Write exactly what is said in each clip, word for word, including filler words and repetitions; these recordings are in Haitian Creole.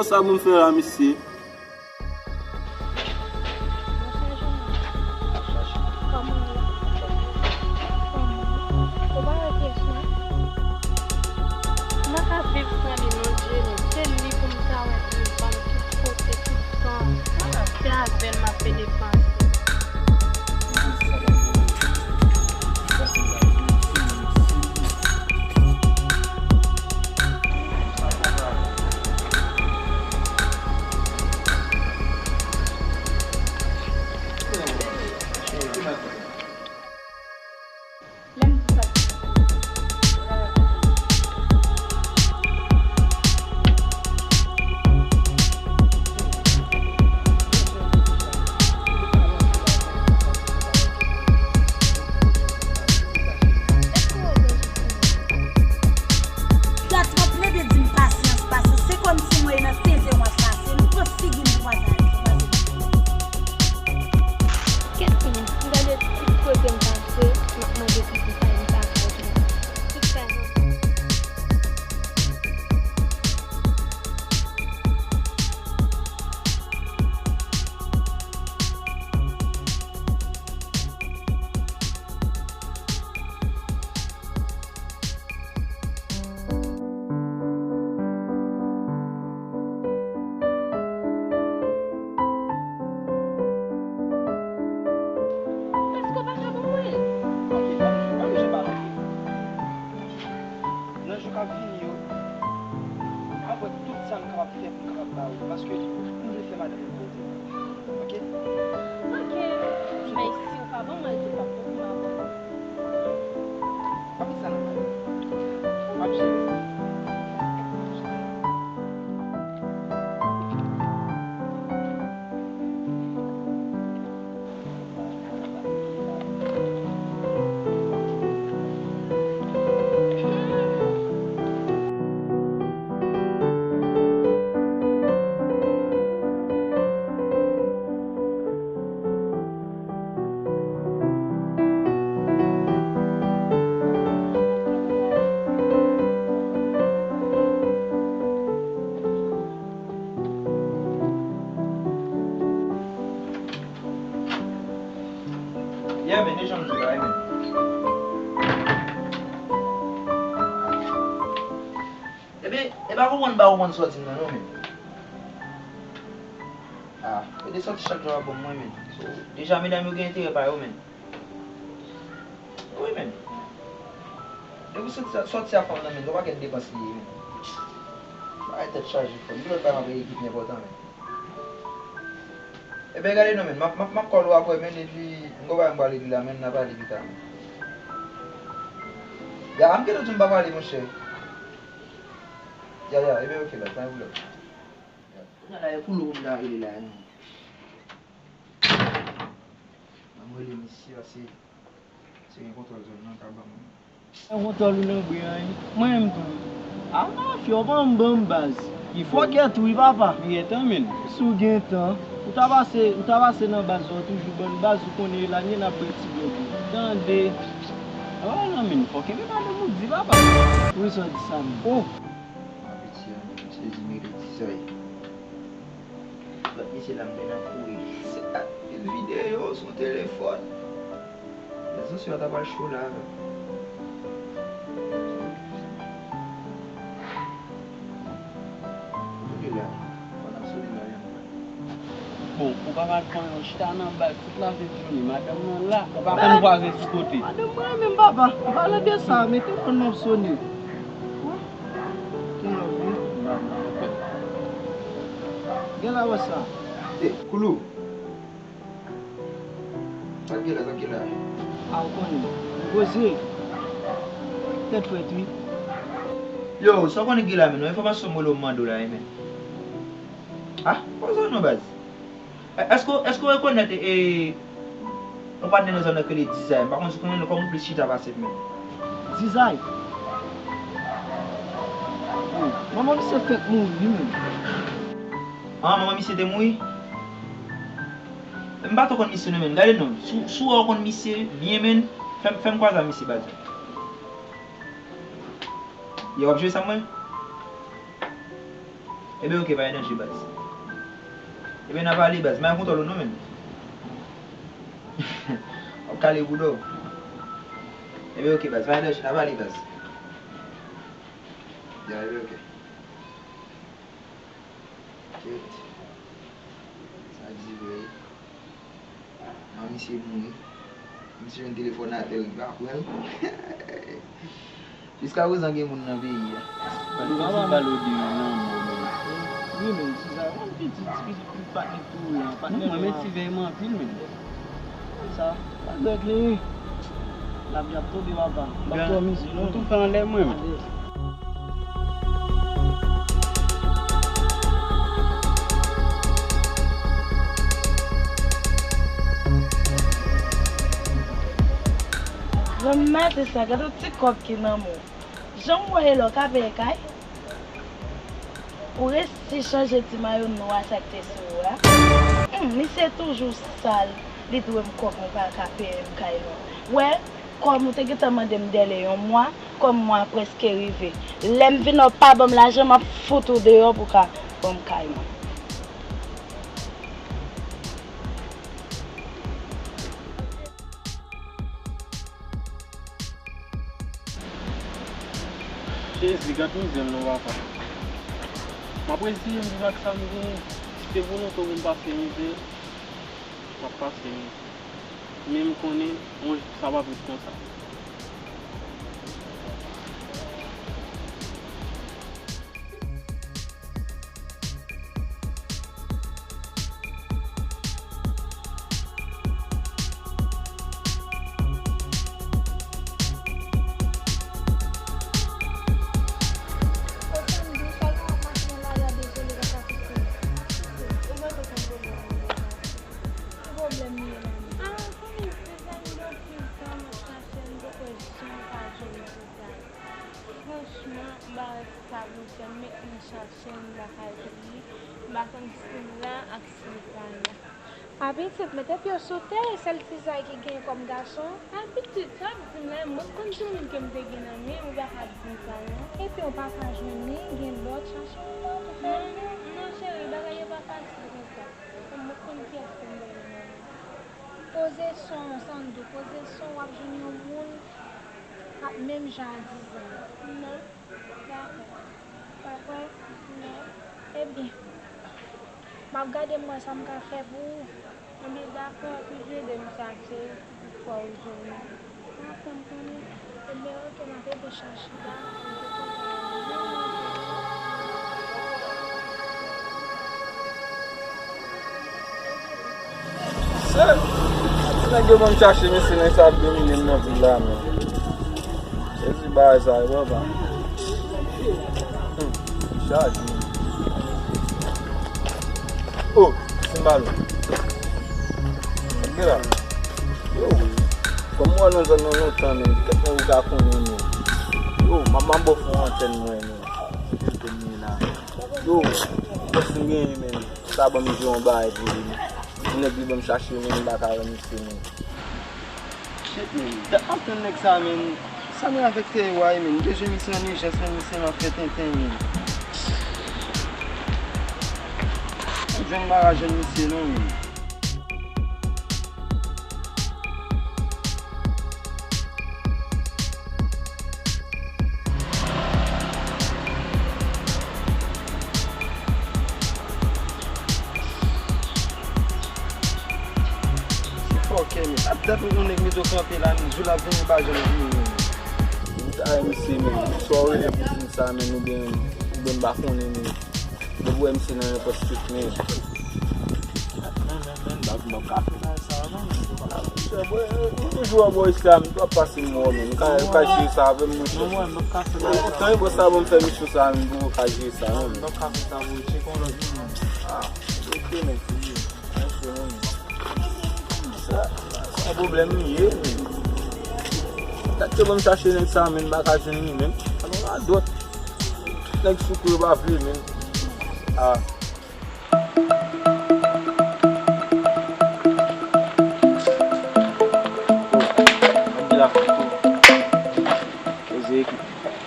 Sa pou m fè la, mesye? Monchè Jonas, kòman w ye? Kòman w ye? Ou pa wè pyès la? M pa ka viv san li non, Jenny. Se li pou m ta wè devan m tout kote, tout tan. Se avè l m ap pede panse. Lè m di sa, Dat m ap plede di m pasyans, pasyans. Se kòmsi mwen nan sezi w ap pase. M pran figi m pou pase. Kèt, m gade tout kote m pase, m ap mande pitit sa, m pa fè okenn. Tout sa nan Èske w pa ka ban mwen l? Ok, pa bezwen, pa bezwen pale. Nan jou k ap vini yo, m ap wè tout sa m kapab fè pou m kapab ba ou, paske m vle fè madanm mwen plezi. Ok? Ok. Men si w pa ban mwen l tou, w p ap pran pou m ba ou. Pa met sa nan tèt ou. M ap jere sa. Yeah, man, e jan m di w la, man. Ebyen, e pa konprann ba ou konn sòti m nan non, man. Ah, e de sòti chak jou a bon mwen, man. So, deja medam yo gen enterè pa yo, man. Wi, man. Depi sòti a, sòti a fè m nan, man, gon pakèt depans li ye, man. Bagay tèt chaje, frè m. Gen lòt bagay m ap regle ki pi enpòtan, man. Ebyen, gade non, man. M ap, m ap, m ap call ou apre, man, epi m gon bagay m pral regle la, man, n a pale pita, man. Ya, m kite w di m pa pale, monchè. Ya, ya, ebyen, ok, baz, pa gen pwoblèm. Ya. Kounye a la, e Koulo pou m ta rele la, non. Ban m rele misye, paske misye gen kontwòl zòn nan, ka ban m. Gen kontwòl ou nan bri an, wi. Mwen menm tou. A, mafya, w pa ban m baz. Li fòkèt wi, papa. M gentan, menm. Si w gentan, ou ta pase, ou ta pase nan baz ou toujou, bann baz ou konnen la, n ap bwè ti bwè tou. Tande. A, non, menm, fò kenbe madanm ou di, papa. Wi, sa w di sa, menm. Oh! Apeti a, menm, sezi mele dizay. Lòt mesye la m te nan kouri. Se ap fil videyo sou telefòn. Rezo sosyo a ta pral cho la avè m. Kote la? Fò n ap sone la menm. Bon, ou pa pral pran yon chita nan bal tout lavil jounen. Madanm nan la, ou pa konn vwazen sou kote. Madanm mwen menm, papa. An palan de sa, mete fòn m ap sone. Gen lòt wi. Gen la wè sa. E, Koulou. Sa k gen la, sa k gen la? A, ou konnen. Poze. Tèt frèt wi. Yo, sa w konnen k gen la, menm? Yon enfòmasyon m rele w mande w la, wi, menm. A, poze w non, baz. Èske, èske w rekonèt, e, yon patnè nan zòn nan k rele Dizay? M pa konn si w konnen l, kòm ou plis chita pase m menm. Dizay? Wi, manman misye fèk mouri wi menm. An, manman misye te mouri? M pa twò konn misye non menm. Gade non, si, si w wè w konn misye byen menm, fè m, fè m kwaze ak misye baz. Yo, w ap jwe sa mwen? Ebyen, oke, pa gen danje, baz. Ebyen, n a pale, baz. M a gen kontwòl ou non, menm. W ap kale bouda w. Ebyen, oke, baz. Pa gen danje, n a pale, baz. Ya, ebyen, oke. Kèt. Sa di vre. Manman misye mouri. Misye jwenn telefòn atè, li pa pran l. Jiskaprezan gen moun nan peyi a. Papa ba l ode yon lanmò, men. Wi, men, ti sa, yon pitit, ti pitit, pitit pa t gen tou la, pa t gen. Mwen, men ti vèy mwen anpil, men. Sa, pa t regle. Lapli ap tonbe, papa. M ap twò mize, non. Ou tou fè anlè mwen, men. Granmèt sa, gade yon ti kòb ki nan men w. Jan w wè lè w ka peye kay? Ou resi chanje ti mayo nwa sa k te sou ou a? Humm, misye toujou sal, li dwe m kòb, mwen pa ka peye m kay non. Wè, kòm ou te gentan mande m dèle yon mwa, kòm mwa prèske rive. Lè m vin wè w pa ban m lajan, m ap fout ou deyò pou w ka ban m kay mwen. Jezi, gad mizè m non, papa. M ap reziye m viv ak sa m genyen. Si se volonte w pou m pase mizè, m ap pase mizè. Men m konnen yon jou sa p ap ret konsa. Ki pwoblèm li ye la menm? Ah, konnen se zanmi anpil tan m ap chache, m poko janm ka jwenn li. Franchman, m pa wè si sa pou m fè, m met m chache, m pa ka jwenn li, m pa konn si l la ak si l pa la. A pitit, mete pye w sou tè, sèl ti zay ki gen kòm gason. A pitit, sa w ap di m la, mwen konn ti moun ke m te gen nan men, ou pa ka di m sa non. Epi w pa ka jwenn li, gen lòt, chache yon lòt, ou fè l. Non, non, cheri, bagay yo pa fasil konsa. Mwen konn kiyès ke m te gen nan men. Poze son w, Sandou, poze son w, w ap jwenn yon moun k ap menm jan a Dizan. Non. Dakò. Pa kwè? Non. Ebyen, m ap gade m wè sa m ka fè pou ou. Ebyen, dakò, toujou ede m chache, si toutfwa ou jwenn li. Dakò, m konnen. Ebyen, oke, m ap ede w chache, dakò, m te kontan. Se, se nèg yo ban m chache, mesye, nèg sa ap domine m nan vil la, men. Jezi, bagay sa yo, papa. Hmm, chaje. Oh, Simbalo. Gade la. Yo, kòm mwen nan zòn nan lontan, men, kèk moun ou ka konnen, men. Yo, m ap, m ap ba w fon antèn mwen, men. Kote m ye la? Yo, fòs m genyen, men. Sa ban m di yon bagay pou li. Yon nèg li ban m chache, men, m pa ka wè misye, men. Shit, men. Dat m ap tann nèg sa, men. Sa mwen avèk T Y, men. M bezwen misye an ijans, men, misye nan fè tenten, men. M jwenn m pa ka jwenn misye, non, men. Se fòkè, men. Ap dat m konn nèg mete w kanpe la, men jou l ap vini, pa janm vini, men. M ta misye, men. Sa w rele pou di m sa, men, oubyen, oubyen m pa konnen, men. Depi w wè misye nan nenpòt street, men. Men, men, men, m p ap ka fè bagay sa, non. Monchè, bò, ou toujou anbò isi a, men, w ap pase m wè, men. Ou ka, ou ka jere sa avè m, monchè. Non, mwen, m p ap ka fè bagay sa. Tan e bò sa, bon, m fè misyon sa, men, pou ou ka jere sa, non, men. M p ap ka fè sa pou ou, tcheke yon lòt moun. Ah, ok, men. Sa, sa pwoblèm li ye, men. Dat yo ban m chache nèg sa, men, m pa ka jwenn li, men. Alò, radòt. Nèg sou kou yo pa vle, men. Ah. Mwen ki la. Poze ekip.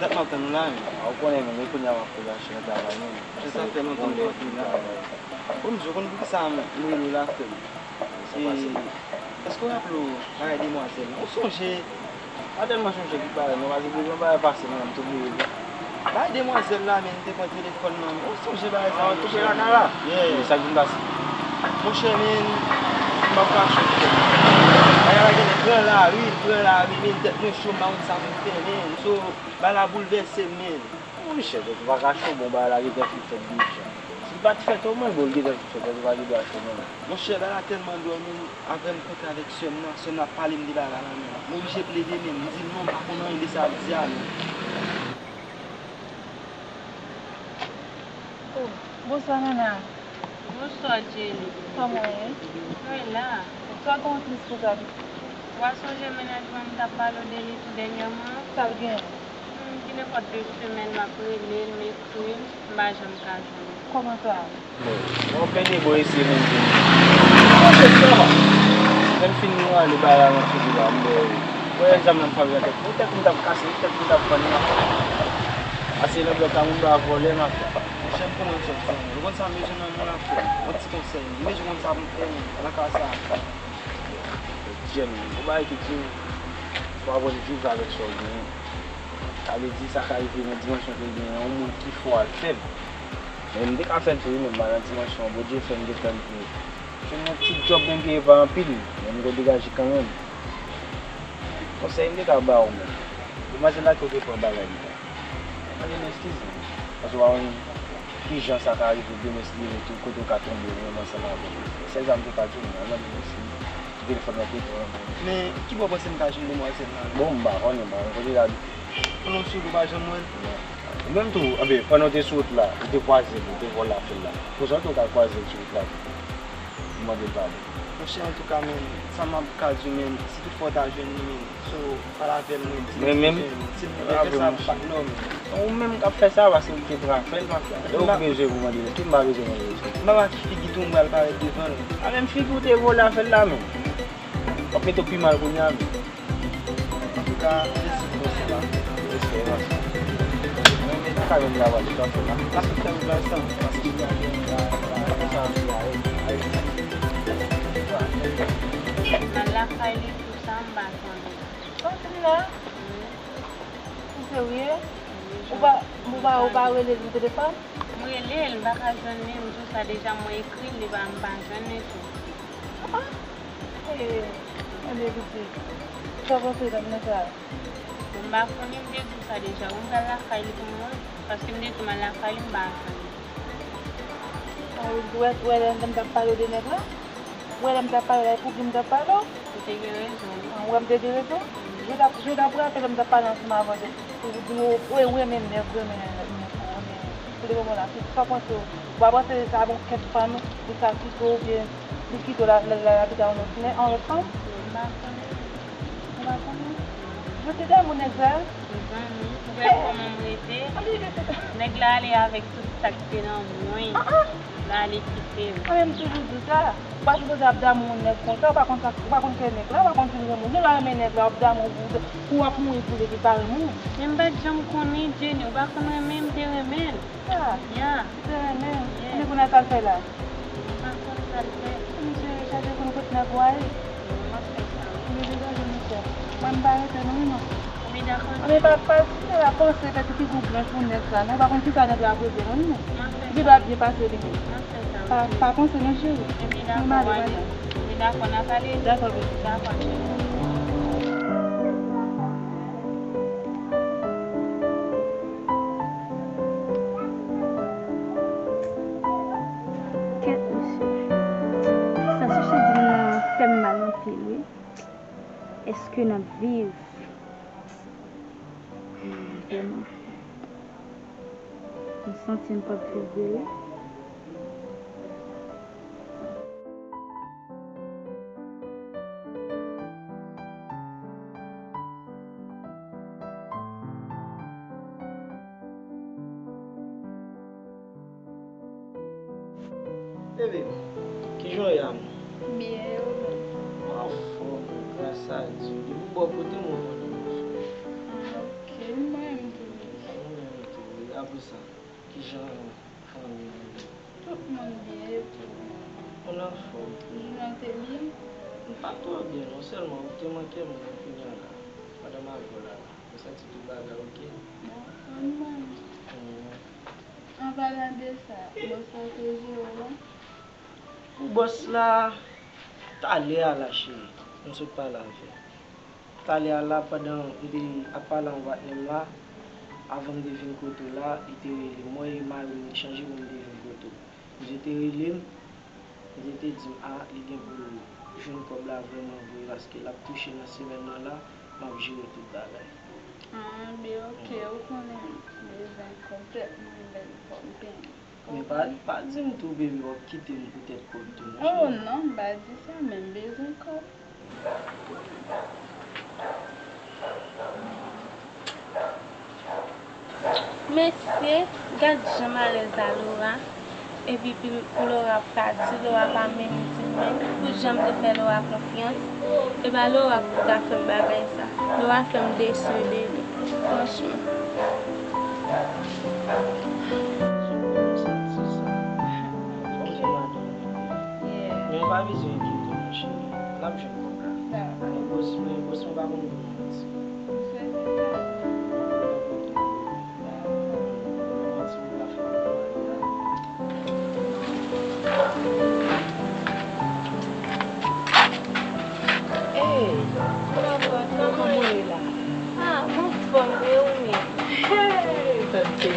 Dat m ap Tann ou la menm. A, ou konnen menm, e kounye a m ap fè aksyon nan travay menm. Se sa fè lontan m te ap vin la. Bon, m di w konn poukisa m rele w la, frè m. E, èske w raple w bagay demwazèl la? Ou sonje? M pa tèlman sonje tout bagay non, paske depi yon bagay pase menm, m tou bliye li. Bagay demwazèl la menm, m te pran telefòn nan men. Ou sonje bagay sa? Ah, tou prè lakay la? Yeah. Sa k vin pase? Monchè, men, m p ap kache w, frè m. Bagay la genlè pran lari, l pran lari, men tèt mwen cho, m pa konn sa pou m fè, men. So, bagay la boulvèse m, men. Monchè, tèt ou pa ka cho, bon, bagay la gentan fin fèt deja. Si l pa t fèt, omwen, bon, l gentan fin fèt, tèt ou pa gen dwa cho, non. Monchè, bagay la tèlman dwòl, men, apre m kontre avèk sè m nan, sè m nan ap pale m de bagay la, men. M oblije plede, men, m di l non, m pa konn anyen de sa l di a, non. Oh, bonswa, Nana. Bonswa, Jenny. Kòman w ye? Mwen la. Sa w gen yon tris konsa, pitit? W a sonje mennaj mwen m t ap pale w de li tou dènyèman an? Sa l gen? Hmm, gen nenpòt de semèn m ap rele l, m ekri l, m pa janm ka jwenn li. Kòman sa? Bon, mwen plede bon eseye menm tou. Mwen fèt sa va. Lè m fin rale bagay la nan figi la, m wè, wè egzam nan m frape nan tèt. Ou tèt m t ap kase, ou tèt m t ap fann nan. Ase nan blòk la, moun pa vòlè nan fè. Monchè, m konnen w sòt fè. Ou konn sa m bezwen nan men w la, frè m? Yon ti konsèy. M bezwen konn sa pou m fè nan ka sa. Jèn, yon bagay ki di w, fò w aprann viv avèk sa w genyen. Sa vle di, sa ka rive nan dimansyon ke w genyen, yon moun ki fò al fè l. Men m te ka fè l tou, wi, men m pa nan dimansyon an. Bondye fè m gentan rive. Se yon ti djòb mwen genyen pa anpil, men m gon degaje kanmenm. Konsèy m te ka ba w, men demwazèl la ke w te pran bagay li la. Mande m eskiz, paske w pa konn kijan sa ka rive demen, si Dye vle tou, kote w ka tonbe menm ansanm avè l. Sèl sa m te ka di w, mande m eskiz. Telefòn nan te pran. Men, kibò w panse m ka jwenn demwazèl la? Bon, m pa konnen, m pa konn kote l abite. Konnen w sou ou pa janm wè l? Non. Ou menm tou, anben, pandan w te sou wout la, ou te kwaze l, ou te vòlè afè l la. Konsa tou w ka kwaze l sou wout la tou. Ou mande l padon. Monchè, antouka, men, sa m ap ka di w, men, si toutfwa w ta jwenn li, men, so, pale avè l, men, di l si l vle fè sa pou patnè w, men. Ou menm k ap fè sa, paske ou te pran afè l, mafya. Lè ou bezwen pou mande l, eske m pa bezwen mande l eskiz? M pa wè ak ki figi tou m pral parèt devan l. A, menm figi w te vòlè afè l la, menm. W ap mete w pi mal kounye a, menm. Antouka, mèsi pou konsèy la. Respè, mafya. Mwen menm, m pa ka jwenn travay tout afè la. Paske m fè wout la, san, paske m pa gen la, la, la, sa, sa, la, la. Nan lakay li, tou sa, m pa konnen. Sa w di m la? Wi. Ou serye? Wi, ou pa, ou pa, ou pa rele l nan telefòn? M rele l, m pa ka jwenn li, m di w sa deja, mwen ekri l, li pa, m pa jwenn li tou. Ah, ah. Eh, ebyen, pitit, sa w panse de nèg la? Bon, m pa konnen, m te di w sa deja, wi, m pral lakay li pou m wè, paske m te di w m al lakay li, m pa jwenn li. Ah, ou wè, ou wè lè m t ap pale w de nèg la? Ou wè lè m t ap pale w la, e pou ki m t ap pale w? Ou te gen rezon, wi. Ah, ou wè m te gen rezon? Wi. Je w t ap, je w t ap raple lè m t ap pale ansanm avè w de, ou di w, ou, ou renmen nèg, ou renmen nèg, ou renmen nèg, ou renmen nèg. Pou le moman la, se sa w panse w. Ou pa panse sa bon kèk fanm, li ka kite w oubyen li kite w la, la, la, l abite a yon lòt nè, yon lòt fanm? M pa konnen. Ou pa konnen? Ou te damou nèg la? Mezanmi, ou wè kòman m rete? Nèg la ale avèk tout sa k te nan mwen. Ah, ah. L ale kite m. Mwen menm toujou di w sa. Ou pa sipoze ap damou yon nèg konsa, ou pa konn sa, ou pa konn kè nèg la, ou pa konn si l renmen w. Gen lè w renmen nèg la, w ap damou pou, pou w ap mouri pou li, epi l pa renmen w. Men m pa t janm konnen, Jenny, ou pa konn renmen m te renmen l. Ah, ya. Ou te renmen l. Yeah. Epi kounye a sa l fè la? M pa konn sa l fè. Monchè, chache konn kot nèg ou ale. Non, m ap fè sa, wi. Ebyen degaje, monchè. Mwen, m pa rete non, wi, non. Ebyen dakò. Ebyen pa, pa, pa panse fè ti figi w blanch pou nèg la, non. Ou pa konn kisa nèg la ap regle, non, wi, non. M ap fè sa. Li va byen pase li menm. M ap fè sa, wi. Pa, pa panse non, cheri. Ebyen dakò, m ale, ale. Ebyen dakò, n ap ale. Dakò, bebe. Dakò, cheri. Kèt mesye. Sa Sushi di m nan fè m mal anpil, wi. Èske n ap viv? Vrèman. M santi m p ap viv vre, wi. Bebe, kijan w ye, amou? Byen, e ou menm? Mwen anfòm, gras a Dye. Depi bò kote m wè w, mwen anfòm. Ah, ok. Mwen menm tou. Sa, kijan fanmi an ye? Tout moun byen, epi ou menm? Mwen anfòm. Jounen an te byen? M pa twò byen non, sèlman ou te manke m nan kounye a la, pandan m avè w la la. Mwen santi tout bagay oke. Mwen anfòm, man. Hmm. An palan de sa, bòs la te jere w la? Pou bòs la, talè a la, cheri, m sot pale avè l. Talè a la, pandan m te ap pale anba tnè m la, avan m te vin kote w la, li te rele m. Mwen e mari m te chanje pou m te vin kote w. Misye te rele m, misye te di m, a, li gen pou l jwenn kòb la vrèman vre, paske l ap touche nan semèn nan la, m ap jere tout bagay. Ah, ben, oke, ou konnen m bezwen kòb tèt mwen bèl fò m penyen. Men pa, pa di m tou, baby, w ap kite m poutèt kòb tou, non, cheri. Oh non, m pa di sa, men m bezwen kòb. Mesye, gad jan malèz a Laura. Epi pou, pou Laura pati, Laura pa menm di m menm. Pou jan m te fè Laura konfyans, e pa Laura ki pou ta fè m bagay sa. Laura fè m desi, baby. Franchman. Yeah. Men w pa bezwen enkyete w non, cheri. N ap jwenn kòb la. Dakò. Men bòs, men bòs mwen pa konn pou manti. M swete sa. Hey, kòman w ye la? Ah, m anfòm, e ou menm? Hey, tande.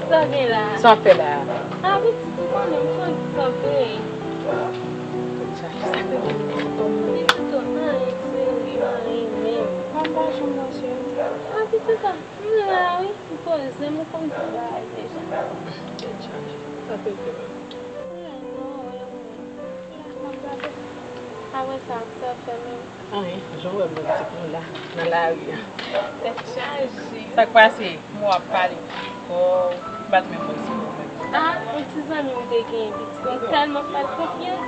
Sa gen la? Sa w ap fè la? Ah, pitit, ou konnen m fon kanpe. Pitit, ou anyen, seri, anyen menm. Mwen pa janm wè w, seri. Ah, pitit, m la wi, m poze m, ou konn tout bagay deja. Tèt chaje. Sa fè ke menm. Ay, non, e ou menm? Apre sa, sa fè menm. Anyen, jan w wè m nan pitit mwen la, nan lari a. Tèt chaje. Sa k pase? M wè w ap pale pi fò, m pa t menm wè si w menm. Ah, yon ti zanmi m te genyen, pitit, m tèlman fè l konfyans,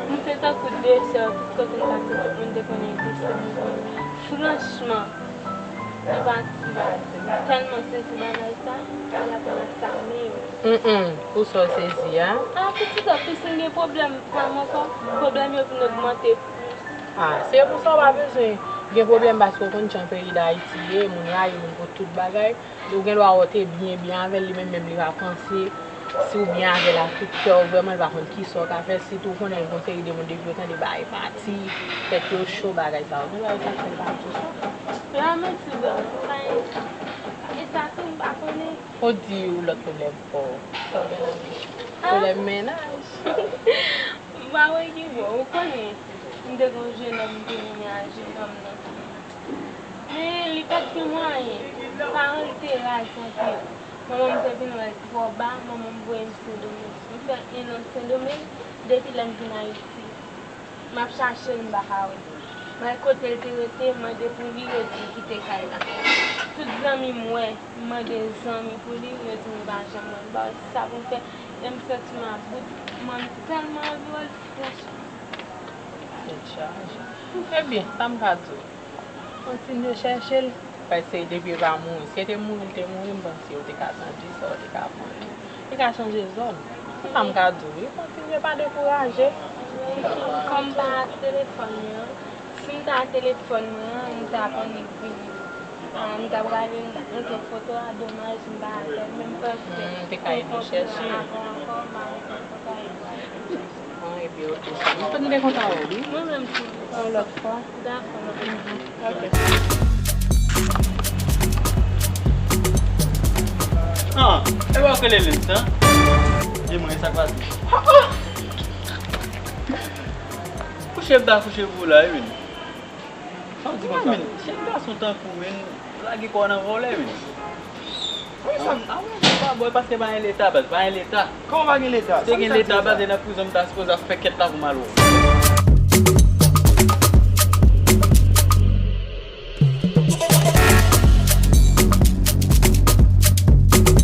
m te tankou de sè, tout kote m pase, tout moun te konnen egziste m. Franchman, li pa, li pa tèlman sezi bagay sa, li aprann ak sa menm. Mm, mm. Pou sa w sezi a? Ah, pitit, piske m gen pwoblèm pa m ankò, pwoblèm yo vin ogmante plis. Ah, se pou sa w pa bezwen gen pwoblèm, paske w konn jan peyi Dayiti ye, moun rayi moun pou tout bagay. Ou gen dwa wè w te byen, byen avè l, li menm, menm li pa panse si w byen avè l ak tout kè w, vrèman, li pa konn kisa w ka fè, sitou w konnen l gon seri de moun depi yo tande bagay pati, tèt yo cho, bagay sa yo. Gen bagay sa k fè l pa di w sa. La, men ti dòm, sa e sa tou, m pa konnen. Ou di yon lòt pwoblèm pou w. Pwoblèm mennaj. M pa wè ki bò, ou konnen, m te gen yon jenòm m te renmen a jenòm nan. Men li pa t gen mwayen, paran l te raze anpil. Manman m te vin wè l twò ba, manman m voye m Sendomeng. M fè en an Sendomeng, depi lè m vin Ayiti. M ap chache l, m pa ka wè l. M al kote l te rete, m mande pou li, yo di l kite kay la. Tout zanmi m wè, m mande zanmi pou li, yo di m yo pa janm wè l. M pa wè kisa pou m fè, e m santi m about, m tèlman anvi wè l, franchman. Tèt chaje. Ebyen, sa m ka di w? Kontinye chèche l. Paske depi l pa mouri, si l te mouri, l te mouri, m panse yo te ka tande sa, yo te ka pran li. Li ka chanje zòn. Se sa m ka di w wi, kontinye, pa dekouraje. Kòm m pa ak telefòn mwen an, si m ta ak telefòn mwen an, m ta konnen vini. Ah, m ta prale, m ta montre foto a, domaj, m pa avè l, men m panse. Hmm, te ka ede w chèche. Ankò, ankò, m pa wè foto a. Bon, ebyen, oke, cheri. M konn te kontan wè w, wi. Mwen menm tou. Yon lòt fwa. Dakò, mwen. Oke. Ah, e pa w k rele Lens, an? Di mwen, sa k pase? Ah, ah! Kouche m ta kouche pou w la, wi, men. Sa w di konsa? Men, jèn gason tankou w, men, lage kò w nan vòlè, men. Wi, sa m, a wi, sa pa bon, paske pa gen leta, baz, pa gen leta. Kòman pa gen leta? Si te gen leta, baz, e nan prizon m ta sipoze ap fè kèt la pou m al wè w.